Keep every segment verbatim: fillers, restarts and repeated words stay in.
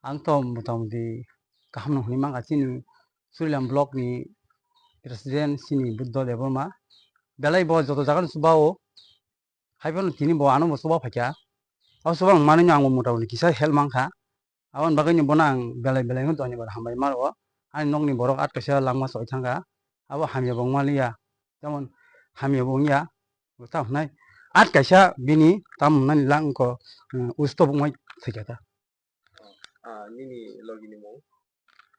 Ang to motamoti kaham no hwnwi mankha chini Churilam block ni president chini Buddha Debbarma. Belai bo joto jaga no chuba o. Haiphano tini bo ano bo chuba phaikha. O chuba wng manwi no ang bo motamoti kisa help mankha. Aboni bagwi no bono ang belai belai no dhonyabad hambai ma rwo. Ani nokni borok at kaisa langma choi thangkha. Abo hamya bo wng maliya. Jemon hamya bo wngya. Tamo hwnai at kaisa bini tamo hwnani lang wngkha, um, usto bo wngmai thwikha ta. Ah, nini logi ni mung?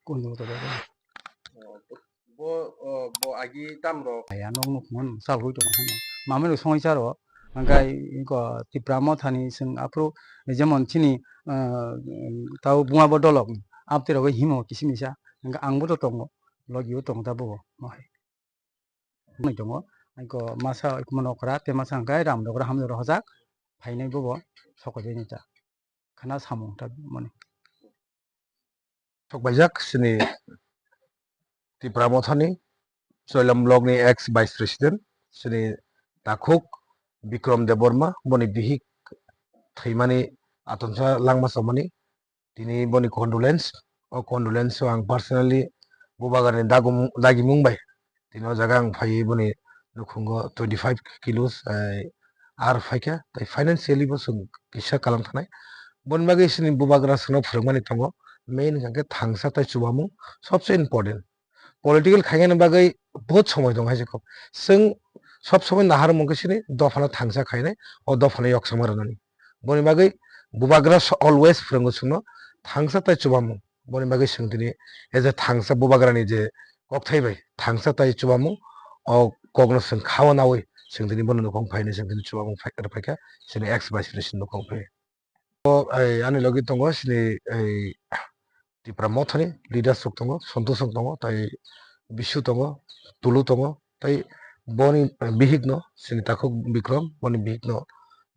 Kundu to da. Oh, bo, oh, bo agi tam rok. Ya nok nuk mon sal hui to. Mamelo songwi charo. Angkai ko Tipra Mothani sing apro jemon chini, ah, tau bunga bo dolok. Apte rok himo kisimisa. Angka ang bo to tongo. Logi bo tongo ta bo. Mohai. Nai tongo. Angko masa ikumo nokra te masa angkai ram dogra hamjaro hojak. Phainai bo bo. Sokojai nai ta. Khana samung ta mani. Sokbaijak sini Tipra Mothani, Choilam Block ni ex Vice President, sini Takhuk Bikram Debbarma, boni bihik thwimani atonsa langma chomani, tini boni condolence, o condolence o ang personally bubagrani dagum-, dagimung bai, tini o jaga ang phaiwi boni nukhungo twenty five kilos, eh, ar phaikha, tei financially bo chwng kisa kalam thanai. Boni bagwi chini bubagra chwngno phwrwngmani tongo, main hwnkha khe thangsa tei chubamung sobse important. Political khainani bagwi bahut somoi tongo hai se kok. Chwng sob somoi naharmung khe chini dophano thangsa khainai, o dophano yoksama rwnani. Boni bagwi bubagra so-, always phwrwngo chwngno thangsa tei chubamung. Boni bagwi chwng tini as a thangsa bubagrani je kokthai bai thangsa tei chubamung, o kokno chwng kha-o naui chwng tini bono nukhung phainai chwng tini chubamung phai-, rwphaikha chini ex vice president nukhung phai. O, ai, ani logi tongo sini, ai, Tipra Mothani leaders rok tongo, Santosh rok tongo, tai Bisu tongo, Tulu tongo, tai boni bihik no sini Takhuk Bikram, boni bihik no,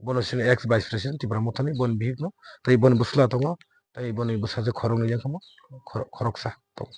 bono sini ex vice president Tipra Mothani, boni bihik no, tai boni bwsla tongo, tai boni bwsajwk khoroknwi yang khamo, khor-, khoroksa tongo.